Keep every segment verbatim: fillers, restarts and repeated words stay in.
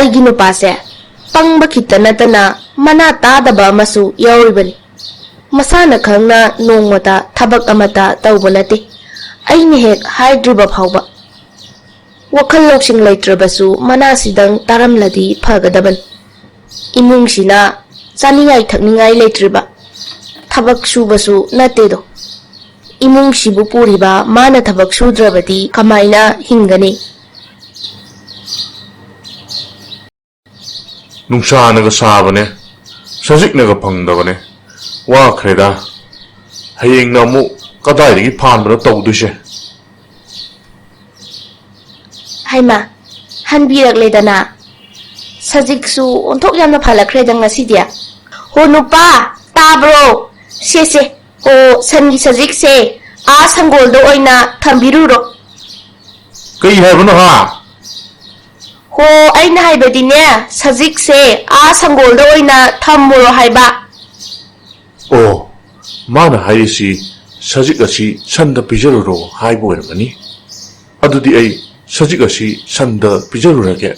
ꯑꯩꯒꯤ ꯅꯨꯄꯥꯁꯦ ꯄꯪꯕ ꯈꯤꯇ ꯅꯠꯇꯅ ꯃꯅꯥ ꯇꯥꯗꯕ ꯑꯃꯁꯨ ꯌꯥꯎꯔꯤꯕꯅꯤ꯫ ꯃꯁꯥꯅ ꯈꯪꯅ ꯅꯣꯡꯃꯇ ꯊꯕꯛ ꯑꯃꯠꯇ ꯇꯧꯕ ꯅꯠꯇꯦ꯫ ꯑꯩꯅ ꯍꯦꯛ ꯍꯥꯏꯗ꯭ꯔꯤꯕ ꯐꯥꯎꯕ꯫ ꯋꯥꯈꯜ ꯂꯧꯁꯤꯡ ꯂꯩꯇ꯭ꯔꯕꯁꯨ ꯃꯅꯥꯁꯤꯗꯪ ꯇꯥꯔꯝꯂꯗꯤ ꯐꯒꯗꯕꯅꯤ꯫ ꯏꯃꯨꯡꯁꯤꯅ ꯆꯥꯅꯤꯡꯉꯥꯏ ꯊꯛꯅꯤꯡꯉꯥꯏ ꯂꯩꯇ꯭ꯔꯤꯕ, ꯊꯕꯛ ꯁꯨꯕꯁꯨ ꯅꯠꯇꯦꯗꯣ꯫ ꯏꯃꯨꯡꯁꯤꯕꯨ ꯄꯨꯔꯤꯕ ꯃꯥꯅ ꯊꯕꯛ ꯁꯨꯗ꯭ꯔꯕꯗꯤ ꯀꯃꯥꯏꯅ ꯍꯤꯡꯒꯅꯤ? ꯅꯨꯡꯁꯥꯅꯒ ꯁꯥꯕꯅꯦ, ꯁꯖꯤꯛꯅꯒ ꯐꯪꯗꯕꯅꯦ꯫ ꯋꯥꯈ꯭ꯔꯦꯗ꯫ ꯍꯌꯦꯡꯅ ꯑꯃꯨꯛ ꯀꯗꯥꯏꯗꯒꯤ ꯐꯥꯟꯕꯅꯣ ꯇꯧꯗꯣꯏꯁꯦ? ꯍꯩꯃꯥ, ꯍꯟꯕꯤꯔꯛꯂꯦꯗꯅ꯫ ꯁꯖꯤꯛꯁꯨ ꯑꯣꯟꯊꯣꯛ ꯌꯥꯝꯅ ꯐꯥꯜꯂꯛꯈ꯭ꯔꯦꯗ ꯉꯁꯤꯗꯤ꯫ ꯍꯣ ꯅꯨꯄꯥ, ꯇꯥꯕ꯭ꯔꯣ? ꯁꯦ, ꯁꯦ, ꯑꯣ, ꯁꯟꯒꯤ ꯁꯖꯤꯛꯁꯦ ꯑꯥ ꯁꯪꯒꯣꯜꯗ ꯑꯣꯏꯅ ꯊꯝꯕꯤꯔꯨꯔꯣ꯫ ꯀꯩ ꯍꯥꯏꯕꯅꯣ ꯍꯥ? ꯍꯣ, ꯑꯩꯅ ꯍꯥꯏꯕꯗꯤꯅꯦ, ꯁꯖꯤꯛꯁꯦ ꯑꯥ ꯁꯪꯒꯣꯜꯗ ꯑꯣꯏꯅ ꯊꯝꯃꯨꯔꯣ ꯍꯥꯏꯕ꯫ ꯑꯣ, ꯃꯥꯅ ꯍꯥꯏꯔꯤꯁꯤ ꯁꯖꯤꯛ ꯑꯁꯤ ꯁꯟꯗ ꯄꯤꯖꯔꯨꯔꯣ ꯍꯥꯏꯕ ꯑꯣꯏꯔꯝꯒꯅꯤ꯫ ꯑꯗꯨꯗꯤ ꯑꯩ ꯁꯖꯤꯛ ꯑꯁꯤ ꯁꯟꯗ ꯄꯤꯖꯔꯨꯔꯒꯦ꯫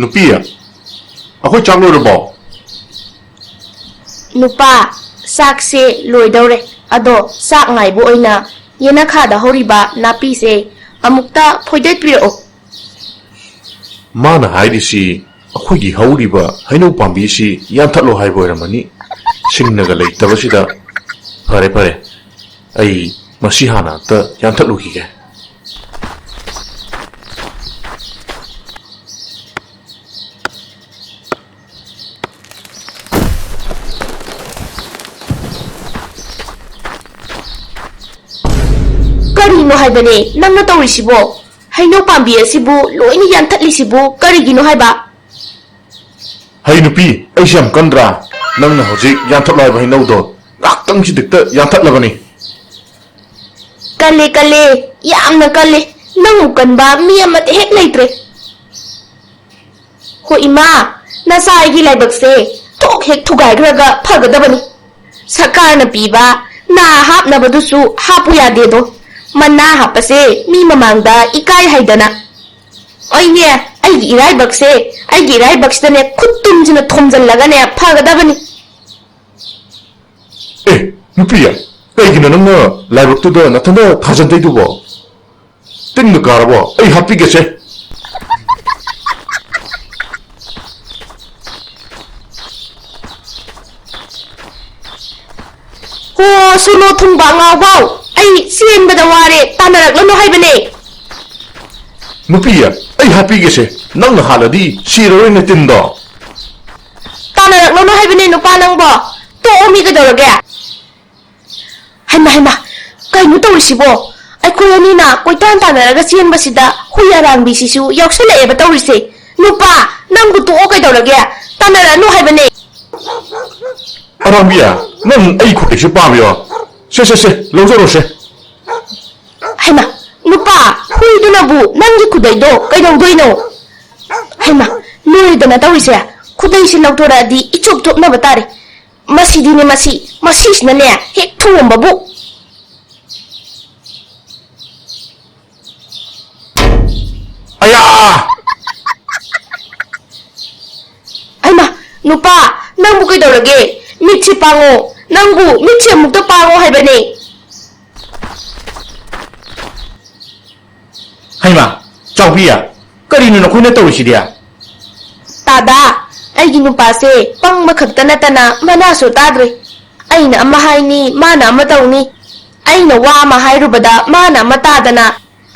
ꯅꯨꯄꯤ, ꯑꯩꯈꯣꯏ ꯆꯥꯛ ꯂꯣꯏꯔꯕꯣ? ꯅꯨꯄꯥ, ꯆꯥꯛꯁꯦ ꯂꯣꯏꯗꯧꯔꯦ꯫ ꯑꯗꯣ ꯆꯥꯛ ꯉꯥꯏꯕ ꯑꯣꯏꯅ ꯌꯦꯅꯈꯥꯗ ꯍꯧꯔꯤꯕ ꯅꯥꯄꯤꯁꯦ ꯑꯃꯨꯛꯇ ꯐꯣꯏꯗꯠꯄꯤꯔꯛꯑꯣ꯫ ꯃꯥꯅ ꯍꯥꯏꯔꯤꯁꯤ ꯑꯩꯈꯣꯏꯒꯤ ꯍꯧꯔꯤꯕ ꯍꯩꯅꯧ ꯄꯥꯝꯕꯤꯁꯤ ꯌꯥꯟꯊꯠꯂꯣ ꯍꯥꯏꯕ ꯑꯣꯏꯔꯝꯃꯅꯤ꯫ ꯁꯤꯡꯅꯒ ꯂꯩꯇꯕꯁꯤꯗ꯫ ꯐꯔꯦ, ꯐꯔꯦ, ꯑꯩ ꯃꯁꯤ ꯍꯥꯟꯅ ꯑꯝꯇ ꯌꯥꯟꯊꯠꯂꯨꯈꯤꯒꯦ꯫ ꯀꯔꯤꯅꯣ ꯍꯥꯏꯕꯅꯦ ꯅꯪꯅ ꯇꯧꯔꯤꯁꯤꯕꯣ? ꯍꯩꯅꯧ ꯄꯥꯝꯕꯤ ꯑꯁꯤꯕꯨ ꯂꯣꯏꯅ ꯌꯥꯟꯊꯠꯂꯤꯁꯤꯕꯨ ꯀꯔꯤꯒꯤꯅꯣ ꯍꯥꯏꯕ? ꯍꯩ ꯅꯨꯄꯤ, ꯑꯩꯁꯦ ꯌꯥꯝ ꯀꯟꯗ꯭ꯔꯥ? ꯅꯪꯅ ꯍꯧꯖꯤꯛ ꯌꯥꯟꯊꯠꯂꯣ ꯍꯥꯏꯕ ꯍꯩꯅꯧꯗꯣ ꯉꯥꯛꯇꯪꯁꯤꯗ ꯍꯦꯛꯇ ꯌꯥꯟꯊꯠꯂꯕꯅꯤ꯫ ꯀꯜꯂꯦ, ꯀꯜꯂꯦ, ꯌꯥꯝꯅ ꯀꯜꯂꯦ꯫ ꯅꯪꯃꯨꯛ ꯀꯟꯕ ꯃꯤ ꯑꯃꯠꯇ ꯍꯦꯛ ꯂꯩꯇ꯭ꯔꯦ꯫ ꯍꯣ ꯏꯃꯥ, ꯅꯆꯥ ꯑꯩꯒꯤ ꯂꯥꯏꯕꯛꯁꯦ ꯊꯣꯛ ꯍꯦꯛ ꯊꯨꯒꯥꯏꯈ꯭ꯔꯒ ꯐꯒꯗꯕꯅꯤ꯫ ꯁꯔꯀꯥꯔꯅ ꯄꯤꯕ ꯅꯥ ꯍꯥꯞꯅꯕꯗꯨꯁꯨ ꯍꯥꯞꯄꯨ ꯌꯥꯗꯦꯗꯣ꯫ ꯃꯅꯥ ꯍꯥꯞꯄꯁꯦ ꯃꯤ ꯃꯃꯥꯡꯗ ꯏꯀꯥꯏ ꯍꯥꯏꯗꯅ꯫ ꯑꯩꯅꯦ, ꯑꯩꯒꯤ ꯏꯔꯥꯏꯕꯛꯁꯦ, ꯑꯩꯒꯤ ꯏꯔꯥꯏꯕꯛꯁꯤꯗꯅꯦ ꯈꯨꯠ ꯇꯨꯝꯁꯤꯅ ꯊꯣꯝꯖꯤꯜꯂꯒꯅꯦ ꯐꯒꯗꯕꯅꯤ꯫ ꯑꯦ, ꯅꯨꯄꯤ, ꯀꯩꯒꯤꯅꯣ ꯅꯪꯅ ꯂꯥꯏꯕꯛꯇꯨꯗ ꯅꯊꯟꯗ ꯊꯥꯖꯟꯗꯣꯏꯗꯨꯕꯣ? ꯇꯤꯟꯒ ꯀꯥꯔꯕꯣ? ꯑꯩ ꯍꯥꯠꯄꯤꯒꯦꯁꯦ꯫ ꯍꯣ, ꯁꯣꯅꯣ ꯊꯨꯡꯕ ꯑꯉꯥꯎꯕꯧ, ꯑꯩ ꯆꯦꯟꯕꯗ ꯋꯥꯔꯦ, ꯇꯥꯟꯅꯔꯛꯂꯅꯨ ꯍꯥꯏꯕꯅꯦ꯫ ꯅꯨꯄꯤ, ꯑꯩ ꯍꯥꯠꯄꯤꯒꯦꯁꯦ, ꯅꯪꯅ ꯍꯥꯠꯂꯗꯤ ꯁꯤꯔꯔꯣꯏꯅꯦ ꯇꯤꯟꯗꯣ꯫ ꯇꯥꯟꯅꯔꯛꯂꯅꯨ ꯍꯥꯏꯕꯅꯦ ꯅꯨꯄꯥ ꯅꯪꯕꯣ, ꯇꯣꯛꯑꯣ ꯃꯤ ꯀꯩꯗꯧꯔꯒꯦ? ꯍꯩꯃꯥ, ꯍꯩꯃꯥ, ꯀꯩꯅꯣ ꯇꯧꯔꯤꯁꯤꯕꯣ? ꯑꯩꯈꯣꯏ ꯑꯅꯤꯅ ꯀꯣꯏꯇꯥꯟ ꯇꯥꯟꯅꯔꯒ ꯆꯦꯟꯕꯁꯤꯗ ꯍꯨꯏ ꯑꯔꯥꯡꯕꯤꯁꯤꯁꯨ ꯌꯥꯎꯁꯜꯂꯛꯑꯦꯕ ꯇꯧꯔꯤꯁꯦ꯫ ꯅꯨꯄꯥ, ꯅꯪꯕꯨ ꯇꯣꯛꯑꯣ ꯀꯩꯗꯧꯔꯒꯦ? ꯇꯥꯟꯅꯔꯛꯑꯅꯨ ꯍꯥꯏꯕꯅꯦ꯫ ꯑꯔꯥꯡꯕꯤ, ꯅꯪ ꯑꯩ ꯈꯨꯠꯇꯒꯤꯁꯨ ꯄꯥꯝꯃꯤꯔꯣ? ꯁꯦ, ꯁꯦ, ꯁꯦ, ꯂꯧꯖꯔꯣꯁꯦ꯫ ꯍꯩꯃꯥ, ꯅꯨꯄꯥ, ꯍꯨꯏꯗꯨꯅꯕꯨ ꯅꯪꯒꯤ ꯈꯨꯗꯩꯗꯣ ꯀꯩꯗꯧꯗꯣꯏꯅꯣ? ꯍꯩꯃꯥ, ꯂꯣꯏꯔꯦꯗꯅ ꯇꯧꯔꯤꯁꯦ꯫ ꯈꯨꯗꯩꯁꯦ ꯂꯧꯊꯣꯔꯛꯑꯗꯤ ꯏꯆꯣꯞ ꯆꯣꯞꯅꯕ ꯇꯥꯔꯦ꯫ ꯃꯁꯤꯗꯤꯅꯦ, ꯃꯁꯤ, ꯃꯁꯤꯁꯤꯅꯅꯦ ꯍꯦꯛ ꯊꯣꯝꯕꯕꯨ꯫ ꯑꯌꯥ! ꯍꯩꯃꯥ, ꯅꯨꯄꯥ, ꯅꯪꯕꯨ ꯀꯩꯗꯧꯔꯒꯦ? ꯃꯤꯠꯁꯦ ꯄꯥꯡꯉꯣ꯫ ꯅꯪꯕꯨ ꯃꯤꯠꯁꯦ ꯑꯃꯨꯛꯇ ꯄꯥꯡꯉꯣ ꯍꯥꯏꯕꯅꯦ꯫ ꯍꯩꯃꯥ, ꯆꯥꯎꯕꯤ, ꯀꯔꯤꯅꯣ ꯅꯈꯣꯏꯅ ꯇꯧꯔꯤꯁꯤꯗꯤ? ꯇꯥꯗꯥ, ꯑꯩꯒꯤ ꯅꯨꯄꯥꯁꯦ ꯄꯪꯕ ꯈꯛꯇ ꯅꯠꯇꯅ ꯃꯅꯥꯁꯨ ꯇꯥꯗ꯭ꯔꯦ꯫ ꯑꯩꯅ ꯑꯃ ꯍꯥꯏꯅꯤ, ꯃꯥꯅ ꯑꯃ ꯇꯧꯅꯤ꯫ ꯑꯩꯅ ꯋꯥ ꯑꯃ ꯍꯥꯏꯔꯨꯕꯗ ꯃꯥꯅ ꯑꯃ ꯇꯥꯗꯅ,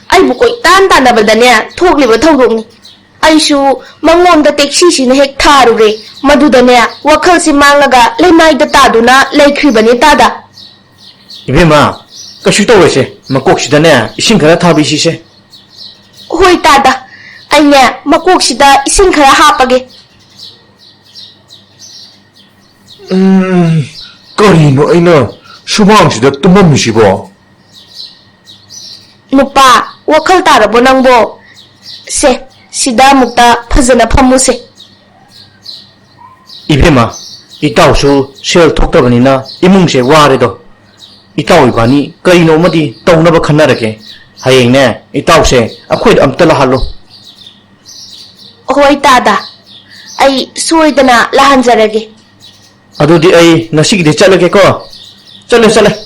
ꯑꯩꯕꯨ ꯀꯣꯏꯇꯥꯟ ꯇꯥꯟꯅꯕꯗꯅꯦ ꯊꯣꯛꯂꯤꯕ ꯊꯧꯗꯣꯛꯅꯤ꯫ ꯑꯩꯁꯨ ꯃꯉꯣꯟꯗ ꯇꯦꯛꯁꯤꯁꯤꯅ ꯍꯦꯛ ꯊꯥꯔꯨꯔꯦ꯫ ꯃꯗꯨꯗꯅꯦ ꯋꯥꯈꯜꯁꯤ ꯃꯥꯡꯂꯒ ꯂꯩꯃꯥꯏꯗ ꯇꯥꯗꯨꯅ ꯂꯩꯈ꯭ꯔꯤꯕꯅꯤ ꯇꯥꯗ꯫ ꯏꯕꯦꯝꯃ, ꯀꯩꯁꯨ ꯇꯧꯔꯣꯏꯁꯦ꯫ ꯃꯀꯣꯛꯁꯤꯗꯅꯦ ꯏꯁꯤꯡ ꯈꯔ ꯊꯥꯕꯤꯁꯤꯁꯦ꯫ ꯍꯣꯏ ꯇꯥꯗ, ꯑꯩꯅꯦ ꯃꯀꯣꯛꯁꯤꯗ ꯏꯁꯤꯡ ꯈꯔ ꯍꯥꯞꯄꯒꯦ꯫ ꯎꯝ, ꯀꯔꯤꯅꯣ ꯑꯩꯅ ꯁꯨꯃꯥꯡꯁꯤꯗ ꯇꯨꯝꯃꯝꯃꯤꯁꯤꯕꯣ? ꯅꯨꯄꯥ, ꯋꯥꯈꯜ ꯇꯥꯔꯕꯣ ꯅꯪꯕꯣ? ꯁꯦ, ꯁꯤꯗ ꯑꯃꯨꯛꯇ ꯐꯖꯅ ꯐꯝꯃꯨꯁꯦ꯫ ꯏꯕꯦꯝꯃ, ꯏꯇꯥꯎꯁꯨ ꯁꯦꯜ ꯊꯣꯛꯇꯕꯅꯤꯅ ꯏꯃꯨꯡꯁꯦ ꯋꯥꯔꯦꯗꯣ꯫ ꯏꯇꯥꯎ ꯏꯕꯥꯅꯤ ꯀꯔꯤꯅꯣ ꯑꯃꯗꯤ ꯇꯧꯅꯕ ꯈꯟꯅꯔꯒꯦ꯫ ꯍꯌꯦꯡꯅꯦ, ꯏꯇꯥꯎꯁꯦ ꯑꯩꯈꯣꯏꯗ ꯑꯝꯇ ꯂꯥꯛꯍꯜꯂꯣ꯫ ꯍꯣꯏ ꯇꯥꯗ, ꯑꯩ ꯁꯣꯏꯗꯅ ꯂꯥꯛꯍꯟꯖꯔꯒꯦ꯫ ꯑꯗꯨꯗꯤ ꯑꯩ ꯉꯁꯤꯒꯤꯗꯤ ꯆꯠꯂꯒꯦꯀꯣ꯫ ꯆꯠꯂꯦ, ꯆꯠꯂꯦ꯫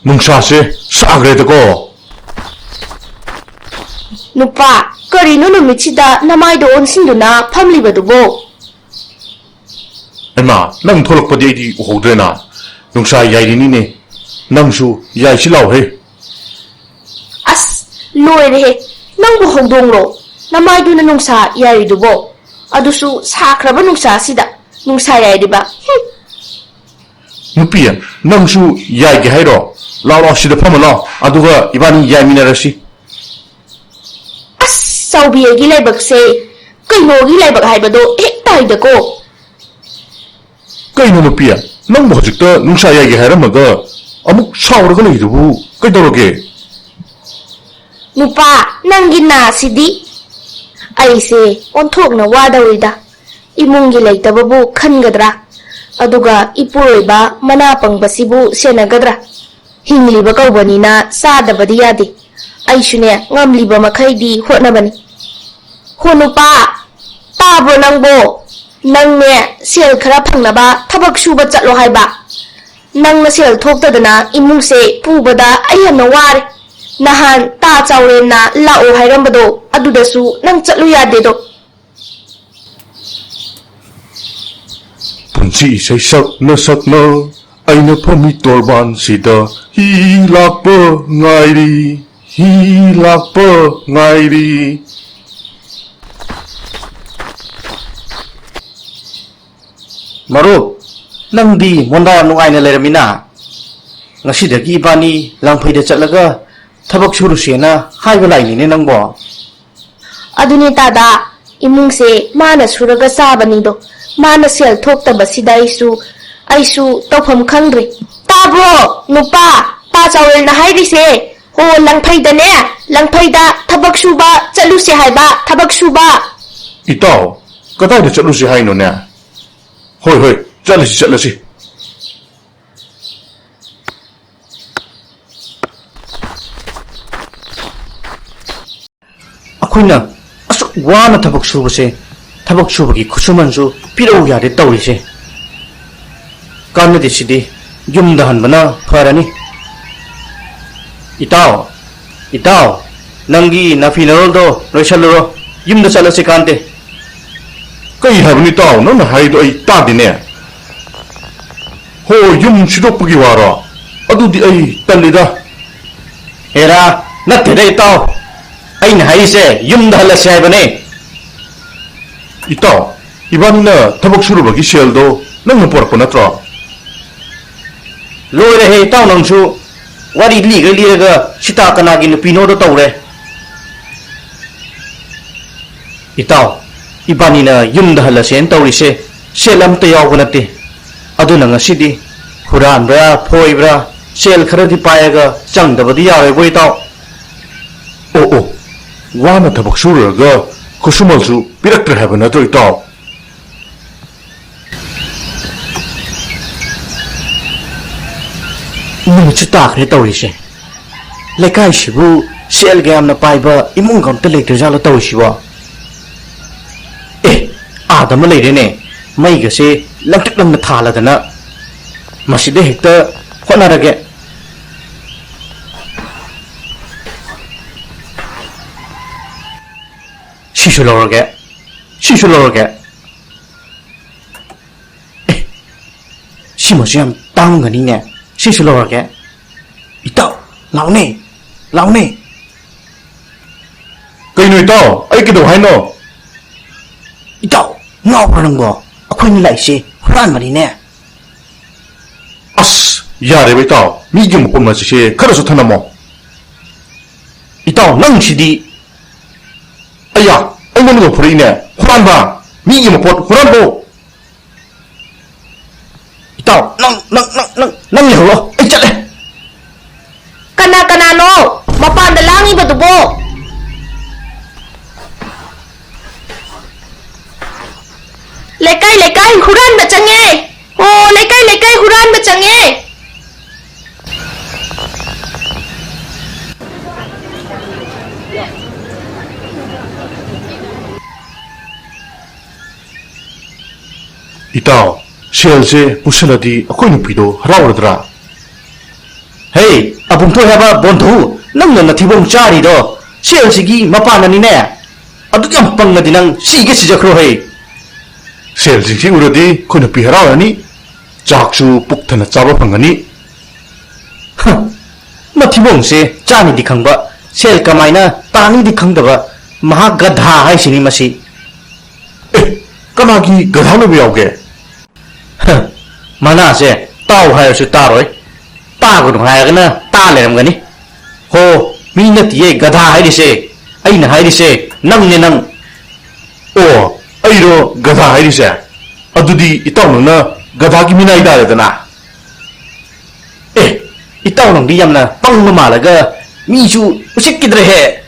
ꯅꯨꯡꯁꯥꯁꯦ ꯁꯥꯈ꯭ꯔꯦꯗꯀꯣ꯫ ꯅꯨꯄꯥ, ꯀꯔꯤꯅꯣ ꯅꯨꯃꯤꯠꯁꯤꯗ ꯅꯃꯥꯏꯗꯣ ꯑꯣꯟꯁꯤꯟꯗꯨꯅ ꯐꯝꯂꯤꯕꯗꯨꯕꯣ? ꯍꯩꯃꯥ, ꯅꯪ ꯊꯣꯛꯂꯛꯄꯗꯤ ꯑꯩꯗꯤ ꯎꯍꯧꯗ꯭ꯔꯦꯅ꯫ ꯅꯨꯡꯁꯥ ꯌꯥꯏꯔꯤꯅꯤꯅꯦ꯫ ꯅꯪꯁꯨ ꯌꯥꯏꯁꯤ ꯂꯥꯎꯍꯦ꯫ ꯑꯁ, ꯂꯣꯏꯔꯦꯍꯦ꯫ ꯅꯪꯕꯨ ꯍꯧꯗꯣꯡꯂꯣ? ꯅꯃꯥꯏꯗꯨꯅ ꯅꯨꯡꯁꯥ ꯌꯥꯏꯔꯤꯗꯨꯕꯣ? ꯑꯗꯨꯁꯨ ꯁꯥꯈ꯭ꯔꯕ ꯅꯨꯡꯁꯥꯁꯤꯗ ꯅꯨꯡꯁꯥ ꯌꯥꯏꯔꯤꯕ? ꯍꯨꯝ꯫ ꯅꯨꯄꯤ, ꯅꯪꯁꯨ ꯌꯥꯏꯒꯦ ꯍꯥꯏꯔꯣ? ꯂꯥꯎ, ꯂꯥꯎ, ꯁꯤꯗ ꯐꯝꯃ ꯂꯥꯎ, ꯑꯗꯨꯒ ꯏꯕꯥꯅꯤ ꯌꯥꯏꯃꯤꯟꯅꯔꯁꯤ꯫ ꯑꯁ, ꯆꯥꯎꯕꯤ, ꯑꯩꯒꯤ ꯂꯥꯏꯕꯛꯁꯦ꯫ ꯀꯩꯅꯣꯒꯤ ꯂꯥꯏꯕꯛ ꯍꯥꯏꯕꯗꯣ ꯍꯦꯛ ꯇꯥꯏꯗꯀꯣ꯫ ꯀꯩꯅꯣ ꯅꯨꯄꯤ, ꯅꯪꯕꯨ ꯍꯧꯖꯤꯛꯇ ꯅꯨꯡꯁꯥ ꯌꯥꯏꯒꯦ ꯍꯥꯏꯔꯝꯃꯒ ꯑꯃꯨꯛ ꯁꯥꯎꯔꯒ ꯂꯩꯗꯨꯕꯨ ꯀꯩꯗꯧꯔꯒꯦ? ꯅꯨꯄꯥ, ꯅꯪꯒꯤ ꯅꯥꯁꯤꯗꯤ꯫ ꯑꯩꯁꯦ ꯑꯣꯟꯊꯣꯛꯅ ꯋꯥꯗꯧꯔꯤꯗ꯫ ꯏꯃꯨꯡꯒꯤ ꯂꯩꯇꯕꯕꯨ ꯈꯟꯒꯗ꯭ꯔꯥ? ꯑꯗꯨꯒ ꯏꯄꯨꯔꯣꯏꯕ ꯃꯅꯥ ꯄꯪꯕꯁꯤꯕꯨ ꯁꯦꯟꯅꯒꯗ꯭ꯔꯥ? ꯍꯤꯡꯂꯤꯕ ꯀꯧꯕꯅꯤꯅ ꯆꯥꯗꯕꯗꯤ ꯌꯥꯗꯦ꯫ ꯑꯩꯁꯨꯅꯦ, ꯉꯝꯂꯤꯕ ꯃꯈꯩꯗꯤ ꯍꯣꯠꯅꯕꯅꯤ꯫ ꯍꯣ ꯅꯨꯄꯥ, ꯇꯥꯕ꯭ꯔꯣ ꯅꯪꯕꯣ? ꯅꯪꯅꯦ, ꯁꯦꯜ ꯈꯔ ꯐꯪꯅꯕ ꯊꯕꯛ ꯁꯨꯕ ꯆꯠꯂꯣ ꯍꯥꯏꯕ꯫ ꯅꯪꯅ ꯁꯦꯜ ꯊꯣꯛꯇꯗꯅ ꯏꯃꯨꯡꯁꯦ ꯄꯨꯕꯗ ꯑꯩ ꯌꯥꯝꯅ ꯋꯥꯔꯦ꯫ ꯅꯍꯥꯟ ꯇꯥ ꯆꯥꯎꯔꯦꯟꯅ ꯂꯥꯛꯑꯣ ꯍꯥꯏꯔꯝꯕꯗꯣ, ꯑꯗꯨꯗꯁꯨ ꯅꯪ ꯆꯠꯂꯨ ꯌꯥꯗꯦꯗꯣ꯫ ꯄꯨꯟꯁꯤ ꯏꯁꯩ ꯁꯛꯅ ꯁꯛꯅ ꯑꯩꯅ ꯐꯝꯃꯤ ꯇꯣꯔꯕꯥꯟꯁꯤꯗ ꯍꯤ ꯂꯥꯛꯄ ꯉꯥꯏꯔꯤ, ꯍꯤ ꯂꯥꯛꯄ ꯉꯥꯏꯔꯤ꯫ ꯃꯔꯨꯞ, ꯅꯪꯗꯤ ꯃꯣꯟꯗꯥ ꯌꯥꯝ ꯅꯨꯡꯉꯥꯏꯅ ꯂꯩꯔꯝꯃꯤꯅ꯫ ꯉꯁꯤꯗꯒꯤ ꯏꯕꯥꯅꯤ ꯂꯪꯐꯩꯗ ꯆꯠꯂꯒ ꯊꯕꯛ ꯁꯨꯔꯨꯁꯦꯅ ꯍꯥꯏꯕ ꯂꯥꯛꯏꯅꯤꯅꯦ ꯅꯪꯕꯣ꯫ ꯑꯗꯨꯅꯦ ꯇꯥꯗ, ꯏꯃꯨꯡꯁꯦ ꯃꯥꯅ ꯁꯨꯔꯒ ꯆꯥꯕꯅꯤꯗꯣ, ꯃꯥꯅ ꯁꯦꯜ ꯊꯣꯛꯇꯕꯁꯤꯗ ꯑꯩꯁꯨ, ꯑꯩꯁꯨ ꯇꯧꯐꯝ ꯈꯪꯗ꯭ꯔꯦ꯫ ꯇꯥꯕ꯭ꯔꯣ, ꯅꯨꯄꯥ? ꯄꯥ ꯆꯥꯎꯔꯦꯜꯅ ꯍꯥꯏꯔꯤꯁꯦ꯫ ꯑꯣ, ꯂꯪꯐꯩꯗꯅꯦ, ꯂꯪꯐꯩꯗ ꯊꯕꯛ ꯁꯨꯕ ꯆꯠꯂꯨꯁꯦ ꯍꯥꯏꯕ, ꯊꯕꯛ ꯁꯨꯕ꯫ ꯏꯇꯥꯎ, ꯀꯗꯥꯏꯗ ꯆꯠꯂꯨꯁꯤ ꯍꯥꯏꯅꯣꯅꯦ? ꯍꯣꯏ, ꯍꯣꯏ, ꯆꯠꯂꯁꯤ, ꯆꯠꯂꯁꯤ꯫ ꯑꯩꯈꯣꯏꯅ ꯑꯁꯨꯛ ꯋꯥꯅ ꯊꯕꯛ ꯁꯨꯕꯁꯦ, ꯊꯕꯛ ꯁꯨꯕꯒꯤ ꯈꯨꯠꯁꯨꯃꯟꯁꯨ ꯄꯤꯔꯛꯎ ꯌꯥꯗꯦ ꯇꯧꯔꯤꯁꯦ꯫ ꯀꯥꯟꯅꯗꯦ ꯁꯤꯗꯤ, ꯌꯨꯝꯗ ꯍꯟꯕꯅ ꯐꯔꯅꯤ꯫ ꯏꯇꯥꯎ, ꯏꯇꯥꯎ, ꯅꯪꯒꯤ ꯅꯥꯐꯤ ꯅꯔꯣꯜꯗꯣ ꯂꯣꯏꯁꯜꯂꯨꯔꯣ, ꯌꯨꯝꯗ ꯆꯠꯂꯁꯤ ꯀꯥꯟꯗꯦ꯫ ꯀꯩ ꯍꯥꯏꯕꯅꯣ ꯏꯇꯥꯎ? ꯅꯪꯅ ꯍꯥꯏꯗꯣ ꯑꯩ ꯇꯥꯗꯦꯅꯦ꯫ ꯍꯣ, ꯌꯨꯝ ꯁꯤꯗꯣꯛꯄꯒꯤ ꯋꯥꯔꯣ? ꯑꯗꯨꯗꯤ ꯑꯩ ꯇꯜꯂꯤꯗ꯫ ꯍꯦꯔꯥ, ꯅꯠꯇꯦꯗ ꯏꯇꯥꯎ, ꯑꯩꯅ ꯍꯥꯏꯔꯤꯁꯦ ꯌꯨꯝꯗ ꯍꯜꯂꯁꯤ ꯍꯥꯏꯕꯅꯦ꯫ ꯏꯇꯥꯎ, ꯏꯕꯥꯅꯤꯅ ꯊꯕꯛ ꯁꯨꯔꯨꯕꯒꯤ ꯁꯦꯜꯗꯣ ꯅꯪꯅ ꯄꯨꯔꯛꯄ ꯅꯠꯇ꯭ꯔꯣ? ꯂꯣꯏꯔꯦꯍꯦ ꯏꯇꯥꯎ ꯅꯪꯁꯨ, ꯋꯥꯔꯤ ꯂꯤꯒ ꯂꯤꯔꯒ ꯁꯤꯇꯥ ꯀꯅꯥꯒꯤ ꯅꯨꯄꯤꯅꯣꯗꯣ ꯇꯧꯔꯦ꯫ ꯏꯇꯥꯎ, ꯏꯕꯥꯅꯤꯅ ꯌꯨꯝꯗ ꯍꯜꯂꯁꯦꯅ ꯇꯧꯔꯤꯁꯦ ꯁꯦꯜ ꯑꯝꯇ ꯌꯥꯎꯕ ꯅꯠꯇꯦ꯫ ꯑꯗꯨꯅ ꯉꯁꯤꯗꯤ ꯍꯨꯔꯥꯟꯕ꯭ꯔꯥ, ꯐꯣꯏꯕ꯭ꯔꯥ, ꯁꯦꯜ ꯈꯔꯗꯤ ꯄꯥꯏꯔꯒ ꯆꯪꯗꯕꯗꯤ ꯌꯥꯔꯣꯏꯕꯣ ꯏꯇꯥꯎ꯫ ꯑꯣ, ꯑꯣ, ꯋꯥꯅ ꯊꯕꯛ ꯁꯨꯔꯨꯔꯒ ꯈꯨꯠꯁꯨꯃꯜꯁꯨ ꯄꯤꯔꯛꯇ꯭ꯔꯦ ꯍꯥꯏꯕ ꯅꯠꯇ꯭ꯔꯣ ꯏꯇꯥꯎ? ꯅꯨꯃꯤꯠꯁꯨ ꯇꯥꯈ꯭ꯔꯦ ꯇꯧꯔꯤꯁꯦ꯫ ꯂꯩꯀꯥꯏꯁꯤꯕꯨ ꯁꯦꯜꯒ ꯌꯥꯝꯅ ꯄꯥꯏꯕ ꯏꯃꯨꯡꯒ ꯑꯝꯇ ꯂꯩꯇ꯭ꯔꯖꯥꯠꯂꯣ ꯇꯧꯔꯤꯁꯤꯕꯣ? ꯑꯦ, ꯑꯥꯗ ꯑꯃ ꯂꯩꯔꯦꯅꯦ, ꯃꯩꯒꯁꯦ ꯂꯪꯇ꯭ꯔꯤꯛ ꯂꯪꯅ ꯊꯥꯜꯂꯗꯅ꯫ ꯃꯁꯤꯗ ꯍꯦꯛꯇ ꯍꯣꯠꯅꯔꯒꯦ꯫ ꯁꯤꯁꯨ ꯂꯧꯔꯒꯦ, ꯁꯤꯁꯨ ꯂꯧꯔꯒꯦ꯫ ꯑꯦ, ꯁꯤꯃꯁꯨ ꯌꯥꯝ ꯇꯥꯡꯒꯅꯤꯅꯦ꯫ ꯁꯤꯁꯨ ꯂꯧꯔꯒꯦ꯫ ꯏꯇꯥꯎ, ꯂꯥꯎꯅꯦ, ꯂꯥꯎꯅꯦ꯫ ꯀꯩꯅꯣ ꯏꯇꯥꯎ? ꯑꯩ ꯀꯩꯗꯧ ꯍꯥꯏꯅꯣ? ꯏꯇꯥꯎ, ꯉꯥꯎꯕ꯭ꯔꯥ ꯅꯪꯕꯣ? ꯑꯩꯈꯣꯏꯅ ꯂꯥꯛꯏꯁꯦ ꯍꯨꯔꯥꯟꯕꯅꯤꯅꯦ꯫ ꯑꯁ, ꯌꯥꯔꯦꯕ ꯏꯇꯥꯎ, ꯃꯤꯒꯤ ꯃꯄꯣꯠ ꯃꯆꯩꯁꯦ ꯈꯔꯁꯨ ꯊꯅꯝꯃꯣ꯫ ꯏꯇꯥꯎ, ꯅꯪꯁꯤꯗꯤ꯫ ꯑꯌꯥ, ꯑꯩ ꯑꯩꯉꯣꯟꯗ ꯐꯨꯔꯛꯏꯅꯦ꯫ ꯍꯨꯔꯥꯟꯕ! ꯃꯤꯒꯤ ꯃꯄꯣꯠ ꯍꯨꯔꯥꯟꯕ! ꯏꯇꯥꯎ, ꯅꯪ, ꯅꯪ, ꯅꯪ, ꯅꯪ, ꯅꯪ ꯂꯩꯍꯧꯔꯣ꯫ ꯑꯩ ꯆꯠꯂꯦ꯫ ꯀꯅꯥ ꯀꯅꯥꯅꯣ ꯃꯄꯥꯟꯗ ꯂꯥꯡꯉꯤꯕꯗꯨꯕꯣ? ꯂꯩꯀꯥꯏ, ꯂꯩꯀꯥꯏ, ꯍꯨꯔꯥꯟꯕ ꯆꯪꯉꯦ! ꯑꯣ, ꯂꯩꯀꯥꯏ, ꯂꯩꯀꯥꯏ, ꯍꯨꯔꯥꯟꯕ ꯆꯪꯉꯦ! ꯏꯇꯥꯎ, ꯁꯦꯜꯁꯦ ꯄꯨꯁꯜꯂꯗꯤ ꯑꯩꯈꯣꯏ ꯅꯨꯄꯤꯗꯣ ꯍꯔꯥꯎꯔꯗ꯭ꯔꯥ? ꯍꯦ, ꯑꯕꯨꯡꯊꯣꯏ ꯍꯥꯏꯕ ꯕꯣꯟꯊꯧ, ꯅꯪꯅ ꯅꯊꯤꯕꯣꯡ ꯆꯥꯔꯤꯗꯣ ꯁꯦꯜꯁꯤꯒꯤ ꯃꯄꯥꯟꯅꯅꯤꯅꯦ꯫ ꯑꯗꯨꯛ ꯌꯥꯝ ꯄꯪꯉꯗꯤ ꯅꯪ ꯁꯤꯒꯦ ꯁꯤꯖꯈ꯭ꯔꯣ ꯍꯦ꯫ ꯁꯦꯜꯁꯤꯡꯁꯤ ꯎꯔꯗꯤ ꯑꯩꯈꯣꯏ ꯅꯨꯄꯤ ꯍꯔꯥꯎꯔꯅꯤ, ꯆꯥꯛꯁꯨ ꯄꯨꯛ ꯊꯟꯅ ꯆꯥꯕ ꯐꯪꯒꯅꯤ꯫ ꯍ, ꯃꯊꯤꯕꯣꯡꯁꯦ ꯆꯥꯅꯤꯗꯤ ꯈꯪꯕ, ꯁꯦꯜ ꯀꯃꯥꯏꯅ ꯇꯥꯅꯤꯗꯤ ꯈꯪꯗꯕ, ꯃꯍꯥꯛ ꯒꯙꯥ ꯍꯥꯏꯁꯤꯅꯤ ꯃꯁꯤ꯫ ꯑꯦ, ꯀꯅꯥꯒꯤ ꯒꯙꯥ ꯂꯣꯏꯕ ꯌꯥꯎꯒꯦ? ꯍ, ꯃꯅꯥꯁꯦ ꯇꯥꯎ ꯍꯥꯏꯔꯁꯨ ꯇꯥꯔꯣꯏ, ꯇꯥꯒꯅꯨ ꯍꯥꯏꯔꯒꯅ ꯇꯥ ꯂꯩꯔꯝꯒꯅꯤ꯫ ꯍꯣ, ꯃꯤ ꯅꯠꯇꯤꯌꯦ ꯒꯙꯥ ꯍꯥꯏꯔꯤꯁꯦ, ꯑꯩꯅ ꯍꯥꯏꯔꯤꯁꯦ ꯅꯪꯅꯦ ꯅꯪ꯫ ꯑꯣ, ꯑꯩꯔꯣ ꯒꯙꯥ ꯍꯥꯏꯔꯤꯁꯦ? ꯑꯗꯨꯗꯤ ꯏꯇꯥꯎ ꯅꯪꯅ ꯒꯙꯥꯒꯤ ꯃꯤꯅꯥꯏ ꯇꯥꯔꯦꯗꯅ꯫ ꯑꯦ, ꯏꯇꯥꯎ ꯅꯪꯗꯤ ꯌꯥꯝꯅ ꯄꯪꯕ ꯃꯥꯜꯂꯒ ꯃꯤꯁꯨ ꯎꯁꯤꯠꯈꯤꯗ꯭ꯔꯦꯍꯦ꯫